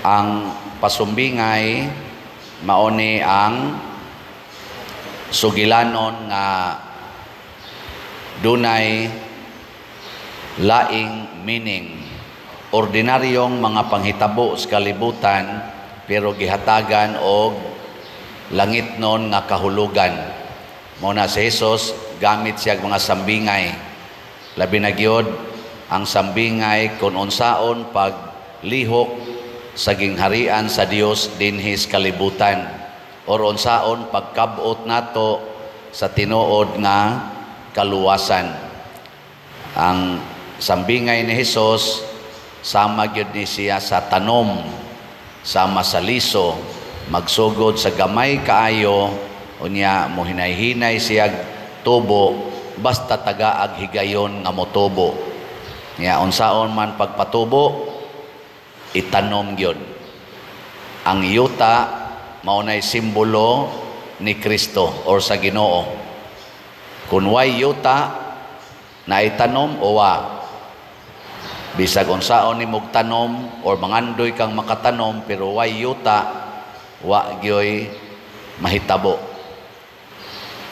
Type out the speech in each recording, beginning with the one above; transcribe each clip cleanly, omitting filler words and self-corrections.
Ang pasumbingay mao ni ang sugilanon nga dunay laing meaning, ordinaryong mga panghitabo sa kalibutan pero gihatagan og langitnon nga kahulugan. Mao na si Jesus gamit siya mga sambingay, labi na gyud ang sambingay kung unsaon paglihok sa gingharian sa Dios dinhi sa kalibutan or unsaon pagkab-ot nato sa tinuod nga kaluwasan. Ang sambingay ni Hesus sama gyud ni siya sa tanom, sama sa liso, magsugod sa gamay kaayo, unya mohinay-hinay siya tubo, basta tagaag higayon nga motubo. Nya unsaon man pagpatubo, itanom gyud. Ang yuta mao nay simbolo ni Kristo or sa Ginoo. Kung way yuta na itanom o wa, bisag unsaon nimog tanom or mangandoy kang makatanom, pero way yuta, wa gyoy mahitabo.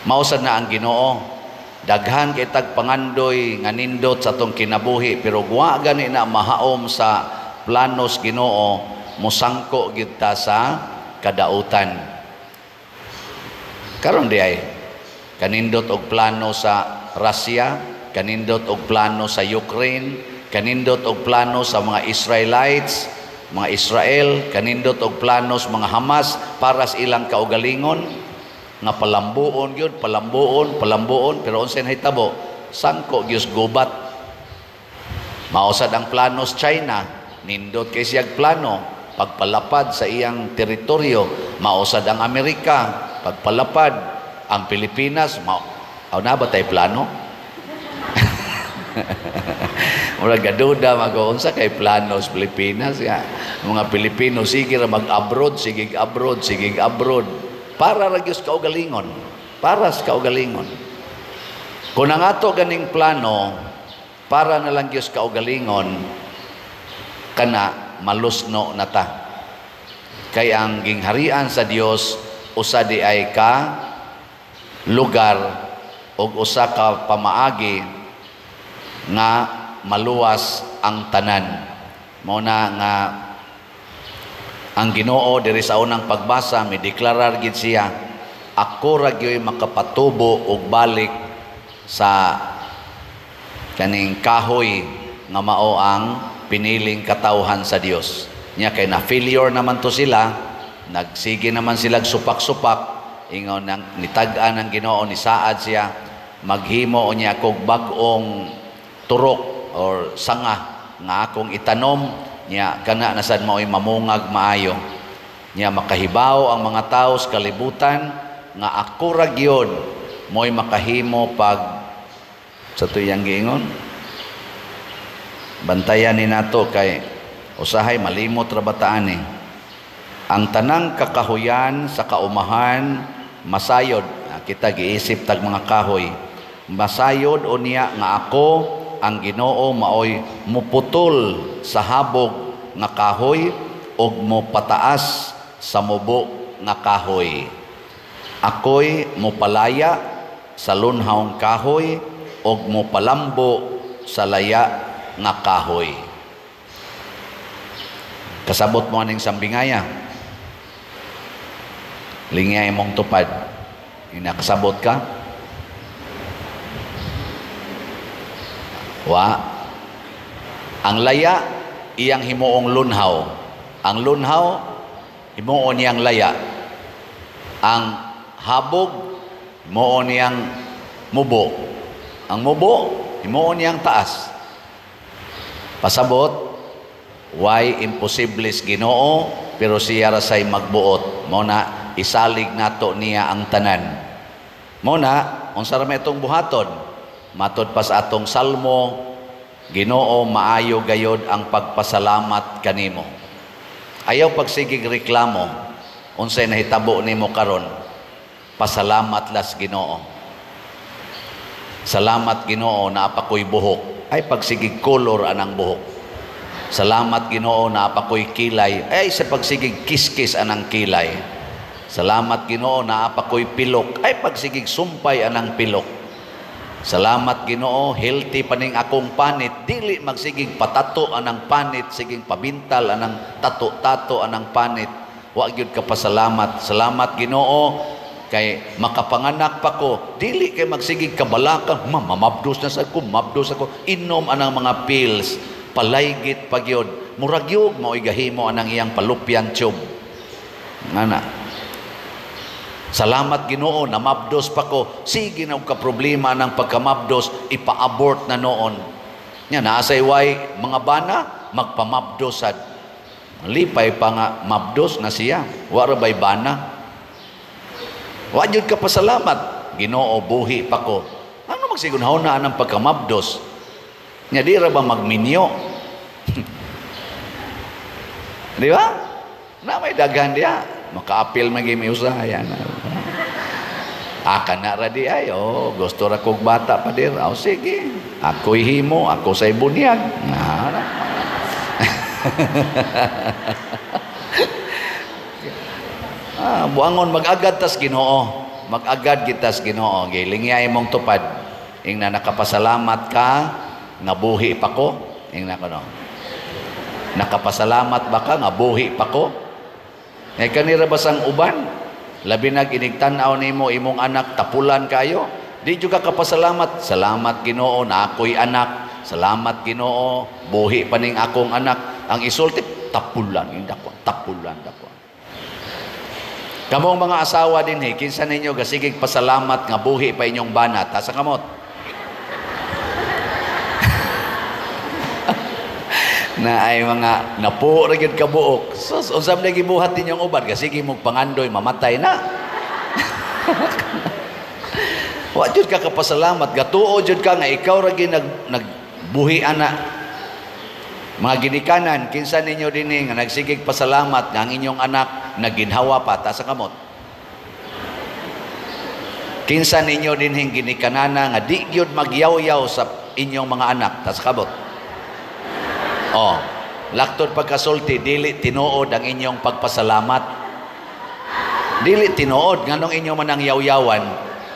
Mao sad na ang Ginoo, daghan kay tag pangandoy nga nindot sa atong kinabuhi, pero wa gani na mahaom sa planos Ginoo, mosangko gyud ta sa kadautan. Karon di ay kanindot og plano sa Russia, kanindot og plano sa Ukraine, kanindot og plano sa mga Israelites, mga Israel, kanindot og plano sa mga Hamas para sa ilang kaugalingon nga palambuon gyud, palambuon, palambuon, pero unsay nahitabo? Sangko gyud gubat. Mao sad ang plano sa China, nindot kay siyag plano pagpalapad sa iyang teritoryo. Mao sad ang Amerika, pagpalapad. Ang Pilipinas, mao na ba tay plano? Murag gaduda mag unsa kay plano sa Pilipinas ya. Mga Pilipino sige ra mag-abroad, sige abroad, sige abroad. Para ra gyud sa kaugalingon. Para sa kaugalingon. Kung ang ato ganing plano para na lang gyud sa kaugalingon, kana malusno na ta. Kay ang gingharian sa Dios usa di ay ka lugar og usa ka pamaagi nga maluwas ang tanan. Mao na nga ang Ginoo diri sa unang pagbasa mideklarar gid siya, ako ra gyoy makapatubo og balik sa kaning kahoy nga mao ang piniling katawhan sa Dios. Nya kay na failure naman to sila, nagsige naman sila supak-supak, ingon nang nitag-an ang Ginoo, ni saad siya maghimo unya kog bag-ong turok or sanga nga akong itanom, nya kana na sad mao'y mamungag maayo. Nya makahibaw ang mga tawo sa kalibutan nga ako ra gyud mo'y makahimo pag sa tuyang giingon. Bantayan ni nato kay usahay malimot ra bataan eh. Ang tanang kakahuyan sa kaumahan masayod. Kita giisip tag mga kahoy. Masayod unya nga ako ang Ginoo maoy muputol sa habog nga kahoy ug mopataas sa mubo nga kahoy. Ako'y mopalaya sa lunhawng kahoy ug mopalambo sa laya nga kahoy. Kasabot mo aning sambingaya. Lingay mong tupad. Inakasabot ka? Wa. Ang laya iyang himuong lunhaw. Ang lunhaw himuon niyang laya. Ang habog himuon niyang mubo. Ang mubo himuon niyang taas. Pasabot, why imposibles Ginoo pero siya ra say magbuot. Mao na isalig nato niya ang tanan. Mao na unsa ra may itong buhaton? Matod pa sa atong salmo, Ginoo maayo gayod ang pagpasalamat kanimo. Ayaw pagsigig reklamo unsay nahitabo nimo karon. Pasalamat las Ginoo. Salamat Ginoo naa pa ko'y buhok. Ay pagsigig color anang buhok. Salamat Ginoo, naa pa ko'y kilay. Ay sa pagsigig kiskis anang kilay. Salamat Ginoo, naa pa ko'y pilok. Ay pagsigig sumpay anang pilok. Salamat Ginoo, healthy paning akong panit. Dili magsigig patato anang panit, siging pabintal anang tato-tato anang panit. Wa gyud ka pasalamat. Salamat Ginoo kay makapanganak pa ko. Dili kay magsigig kabalaka, mamabdos na sa ko, mabdos ako. Inom anang mga pills, palaygit pa gyud. Murag yug mao'y gahimo anang iyang fallopian tube. Ngana. Salamat Ginoo, namabdos pa ko. Sige na og ka problema ng pagkamabdos, ipa-abort na noon. Nya naa say way mga bana magpamabdos sad. Lipay pa nga mabdos na siya. Wa ra bay bana. Wa jud ka pasalamat. Ginoo, buhi pa ko. Ano magsigon na ang pagkamabdos? Nya di ra ba magminyo? Di ba? Na may daghan diya. Makaapil man gyud mi usahay ana. Aka na ra di ay, oh, gusto ra kog bata pa dir. Oh, sige. Ako'y himo, ako say bunyag. Na. Buangon mag-agad tas Ginoo. Mag-agad gitas Ginoo. Gilingyay mong tupad. Ingna nakapasalamat ka nga buhi pa ko. Ingna ko no. Nakapasalamat ba ka nga buhi pa ko? Ngay kanira basang uban, labi nag inigtan-aw nimo imong anak tapulan kayo. Di jud ka kapasalamat. Salamat Ginoo na ako'y anak. Salamat Ginoo, buhi pa ning akong anak. Ang isulti tapulan ing dako, tapulan dako. Kamong mga asawa dinhi, kinsa ninyo gasigig pasalamat nga buhi pa inyong banat? Asa kamot? Na ay mga napuo ra gyud kabuok. Sus, unsa man gibuhat ninyong uban? Gasige mong pangandoy mamatay na. Wa jud ka kapasalamat, gatuo jud ka nga ikaw ra gyud nagbuhi ana. Mga ginikanan, kinsa ninyo dinhi nga nagsigig pasalamat nga ang inyong anak nagginhawa pa? Ta sa kamot. Kinsa ninyo dinhi ginikanana nga di gyud magyawyaw sa inyong mga anak? Ta sa kamot. Oh, laktod pagkasulti, dili tinuod ang inyong pagpasalamat. Dili tinuod nganong inyo man ang yawyawan,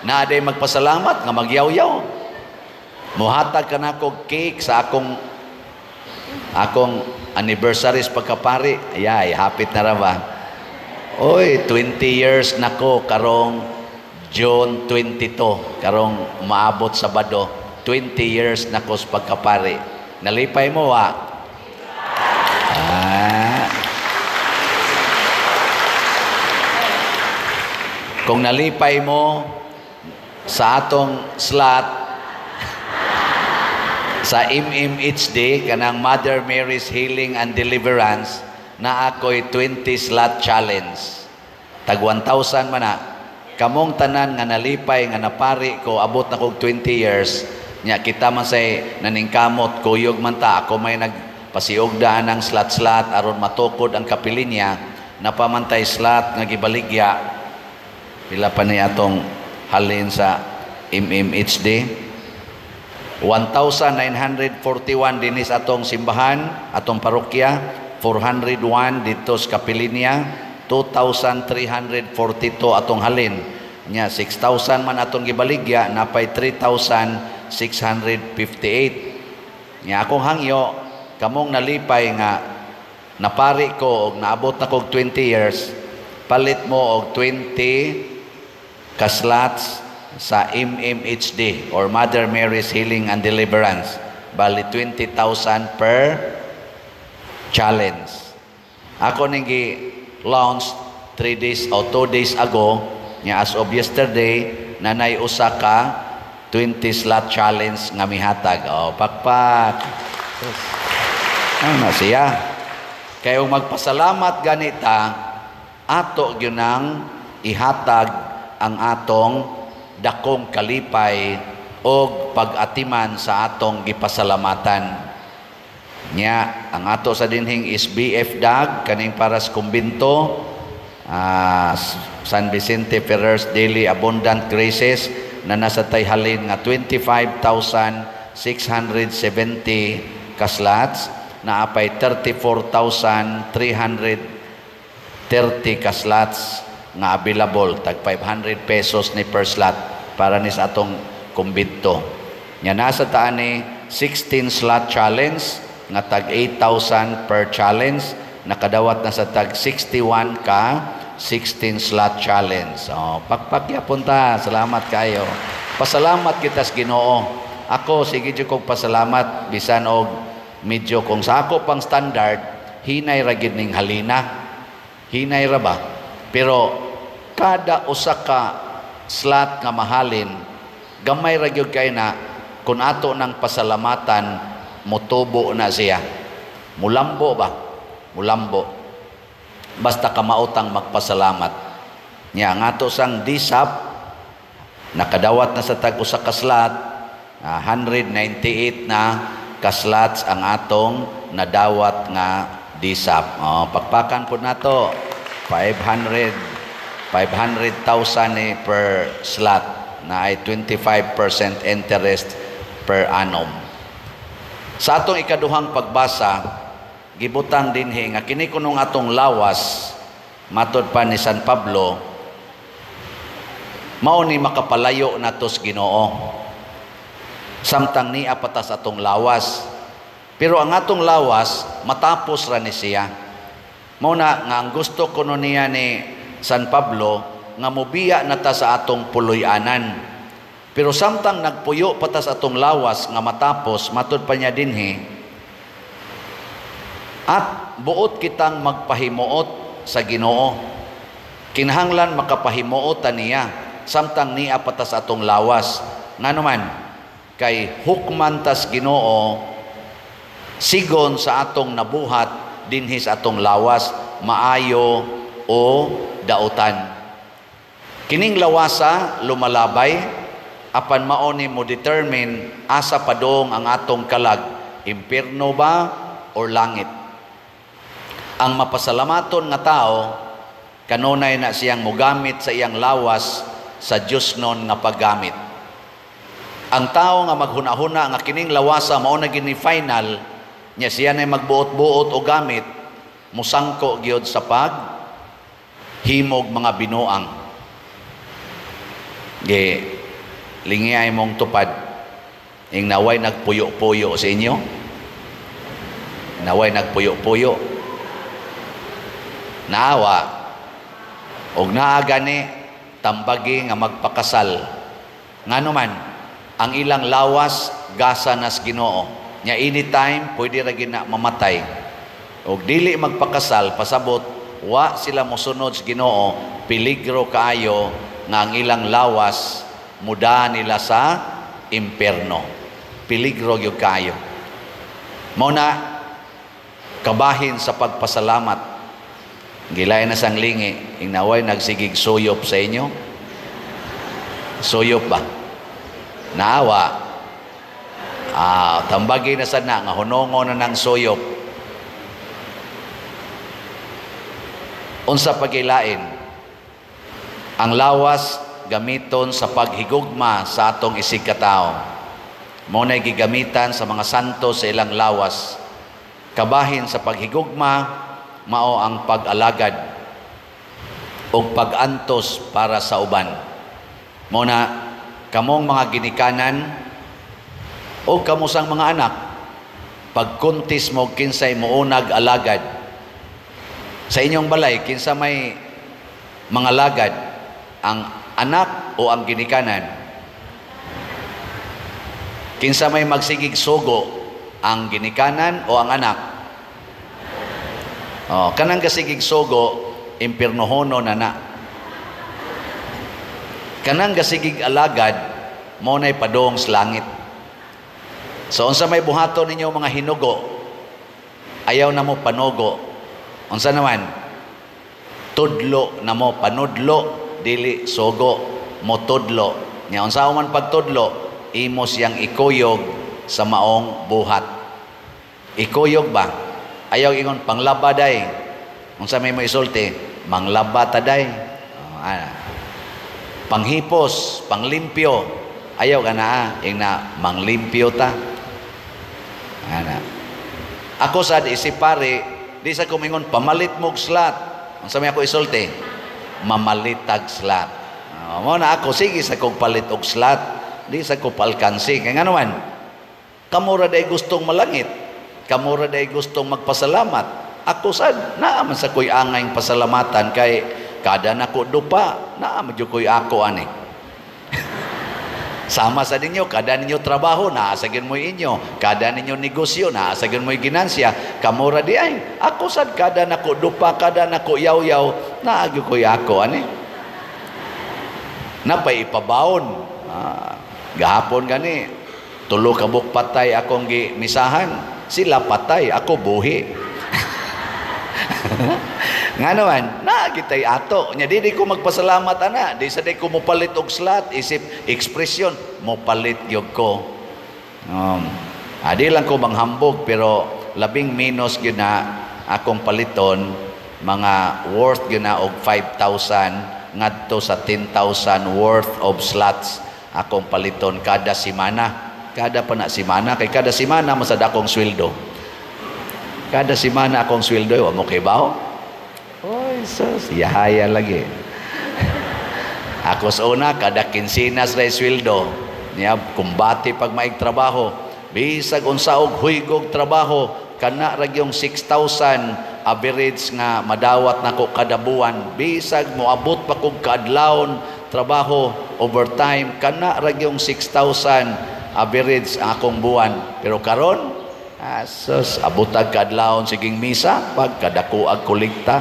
na aday magpasalamat nga magyawyaw. Muhatag ka na kog cake sa akong anniversary sa pagkapari. Ayay, hapit na ra ba? Oy, 20 years na ko karong June 22, karong maabot Sabado, 20 years na ko sa pagkapari. Nalipay mo wa? Ah. Kung nalipay mo sa atong slot sa MMHD, kanang Mother Mary's Healing and Deliverance, na ako'y 20 slot challenge. Tag 1,000 man na. Kamong tanan nga nalipay nga napari ko, abot na kog 20 years, nya kita man say naningkamot, kuyog man ta, ako may nagpasiugdaan ng slot-slot aron matukod ang kapilinya, napamantay slot nga gibaligya. Pila pa ni atong halin sa MMHD? 1,941 dinis atong simbahan, atong parokya, 401 dito sa kapilinya, 2,342 atong halin. Nya 6,000 man atong gibaligya, napay 3,658. Nya akong hangyo, kamong nalipay nga napari ko og naabot na kog 20 years, palit mo og 20 ka slots sa MMHD or Mother Mary's Healing and Deliverance. Bali 20,000 per challenge. Ako ning gi-launch 3 days o 2 days ago, nya as of yesterday, nanay usa ka 20 slot challenge nga mihatag. O, pakpak. Ano na siya? Kay ug magpasalamat ganita, ato gyud nang ihatag ang atong dakong kalipay og pag-atiman sa atong gipasalamatan. Nya, ang ato sa dinhing is BF Dag, kaning para sa kumbinto, San Vicente Ferrer's Daily Abundant Graces, na nasa tayhalin nga 25,670 kaslots. Naapay 34,330 ka slots nga available, tag 500 pesos ni per slot para ni sa atong kumbinto. Nya nasa taan ni 16 slot challenge nga tag 8,000 per challenge, nakadawat na sa tag 61 ka 16 slot challenge. Oh, pakpak yapon ta. Salamat kayo. Pasalamat kita sa Ginoo. Ako sige jud kog pasalamat bisan og medyo kung sa ako pang standard hinay ra gid ning halina. Hinay ra ba? Pero kada usa ka slot nga mahalin, gamay ra gyud kay na kung ato nang pasalamatan, motubo na siya. Mulambo ba? Mulambo. Basta kamaotang magpasalamat. Nya ang ato sang DSAP nakadawat na sa tag usa ka slot, 198 na ka slots ang atong nadawat nga DSAP. Oh, pakpakan pud nato. 500,000 ni per slot na ay 25% interest per annum. Sa atong ikaduhang pagbasa, gibutang dinhi nga kini kunong atong lawas, matod pa ni San Pablo, mao ni makapalayo nato sa Ginoo samtang niya patas atong lawas. Pero ang atong lawas matapos ra ni siya. Mao na nga ang gusto kuno niya ni San Pablo nga mobiya na ta sa atong puloy-anan. Pero samtang nagpuyo patas atong lawas nga matapos, matud pa niya dinhi, at buot kitang magpahimuot sa Ginoo. Kinahanglan makapahimuot ta niya samtang niya patas atong lawas. Ngano man, kay hukman tas Ginoo sigon sa atong nabuhat dinhi sa atong lawas, maayo o dautan. Kining lawasa lumalabay, apan mao ni mo determine asa padong ang atong kalag, impierno ba or langit. Ang mapasalamaton nga tao kanunay na siyang mogamit sa iyang lawas sa Dios non nga paggamit. Ang tao nga maghuna-huna nga kining lawasa mao na gini final nya, siya nay magbuot-buot o gamit, musangko gyud sa pag himog mga binuang. Ge lingi ay mong tupad ing naway nagpuyo-puyo sa inyo, naway nagpuyo-puyo, naawa og naa gani, tambagi nga magpakasal. Ngano man, ang ilang lawas gasa nas Ginoo nya, anytime pwede ra gid na mamatay. Og dili magpakasal, pasabot wa sila mosunod sa Ginoo, peligro kaayo nga ang ilang lawas muda nila sa impierno. Peligro gyud kaayo. Mao na kabahin sa pagpasalamat. Gilay na sang lingi ing naway nagsigig suyop sa inyo. Suyop ba? Naawa. Tambagi na sad na nga hunongo na ng suyop. Unsa pagilain? Ang lawas gamiton sa paghigugma sa atong isig katao. Mao nay gigamitan sa mga santo sa ilang lawas. Kabahin sa paghigugma mao ang pag-alagad o pag-antos para sa uban. Mao na kamong mga ginikanan o kamusang mga anak, pagkuntis mo kinsay muunag alagad sa inyong balay, kinsa may mga lagad, ang anak o ang ginikanan? Kinsa may magsigig sugo, ang ginikanan o ang anak? Oh, kanang gasigig sugo, impirnohono na na. Kanang gasigig alagad, mao nay padong sa langit. So unsa may buhaton ninyo mga hinugo, ayaw na mo panugo. Unsa naman? Tudlo na mo, panudlo, dili sugo, motudlo. Nya unsa man pagtudlo, imo siyang ikuyog sa maong buhat. Ikuyog ba? Ayaw ingon panglaba day. Unsa may mo isulti? Manglaba ta day. Oh, ana. Panghipos, panglimpyo. Ayaw ka na, ing na manglimpyo ta. Ana. Ako sad isip pare, di sa ko mingon pamalit mo'g slot. Unsa may ako isulti? Mamalitag slot. Mo na ako sige sa kog palit og slot, di sa ko palkansi. Kay ngano man, kamo ra day gustong malangit, kamo ra day gustong magpasalamat. Ako sad naa man sa koy angay pasalamatan kay kada nako dupa, naa man jud koy ako ani. Sama sa ninyo, kada ninyo trabaho, naa sa gyud mo'y inyo. Kada ninyo negosyo, naa sa gyud mo'y ginansya. Kamo ra di ay. Ako sad kada nako dupa, kada nako yaw-yaw, naa gyud koy ako ani. Napay ipabawon. Gahapon gani, tulo ka buok patay akong gimisahan. Sila patay, ako buhi. Nga naman, naa kitay ato. Nya di ko magpasalamat ana, di sa di ko mopalit og slot, isip ekspresyon, mopalit gyud ko. Di lang ko manghambog pero labing minus gyud na akong paliton, mga worth gyud na og 5,000 ngadto sa 10,000 worth of slots akong paliton kada semana. Kada pa na semana, kay kada semana masad akong sweldo. Kada semana akong sweldo, wa mo kibaw? Oy, sus, yahaya lagi. Ako sa una, kada kinsinas ra sweldo. Niya, kumbati pag maig trabaho. Bisag unsa og huygog trabaho, kana ra gyung 6,000 average nga madawat nako kada buwan. Bisag moabot pa kog kaadlawon trabaho overtime, kana ra gyung 6,000 average ang akong buwan. Pero karon, asos, abotag kaadlawon siging misa, pagkadako ag kolekta.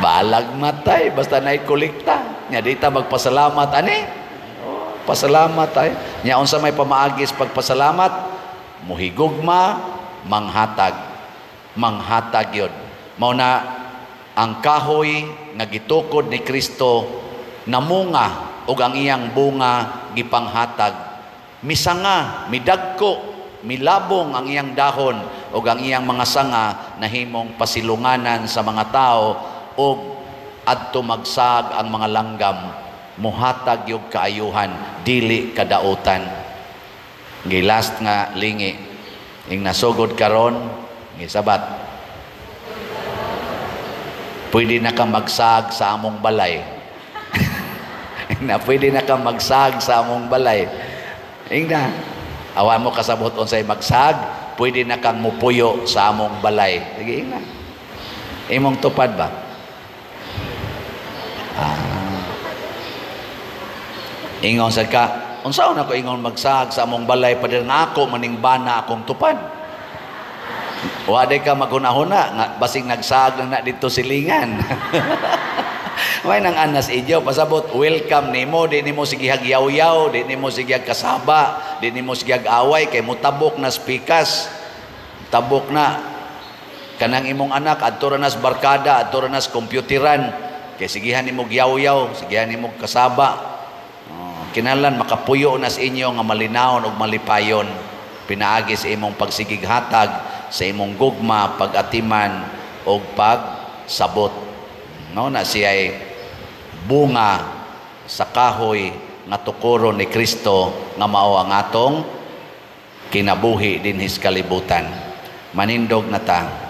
Balag matay, basta naay kolekta. Nya di ta magpasalamat ani. Oh, pasalamat ay. Nya unsa may pamaagis pagpasalamat? Muhigugma, manghatag. Manghatag yun. Mao na ang kahoy nga gitukod ni Kristo namunga ug ang iyang bunga gipanghatag. Misanga, midagko, milabong ang iyang dahon ug ang iyang mga sanga nahimong pasilunganan sa mga tao ug adto magsag ang mga langgam, muhatag yung kaayuhan, dili kadautan. Gilast nga lingi ing nasugod karon gisabat, pwede na ka magsag sa among balay. Na pwede na ka magsag sa among balay. Ingna, awa mo kasabot unsay magsag, pwede na kang mupuyo sa among balay. Sige, ingna. Imong tupad ba? Ingon sad ka, unsaon ako ingon magsag sa among balay pader nga ako maning bana akong tupad. Wa day ka maghuna-huna nga basing nagsag lang na dito silingan. May nang anas inyo pasabot welcome nimo, di nimo sigihag yaw-yaw, di nimo sigihag kasaba, di nimo sigihag away kay mutabok na spikas. Tabok na kanang imong anak adto ra nas barkada, adto ra nas kompyuteran kay sigihan nimo yaw-yaw, sigihan nimo kasaba. Kinahanglan makapuyo na sa inyo nga malinawon ug malipayon pinaagi sa imong pagsigighatag, sa imong gugma, pag-atiman ug pagsabot. No na siya'y bunga sa kahoy nga tukoron ni Kristo nga mao ang atong kinabuhi dinhi sa kalibutan. Manindog na ta.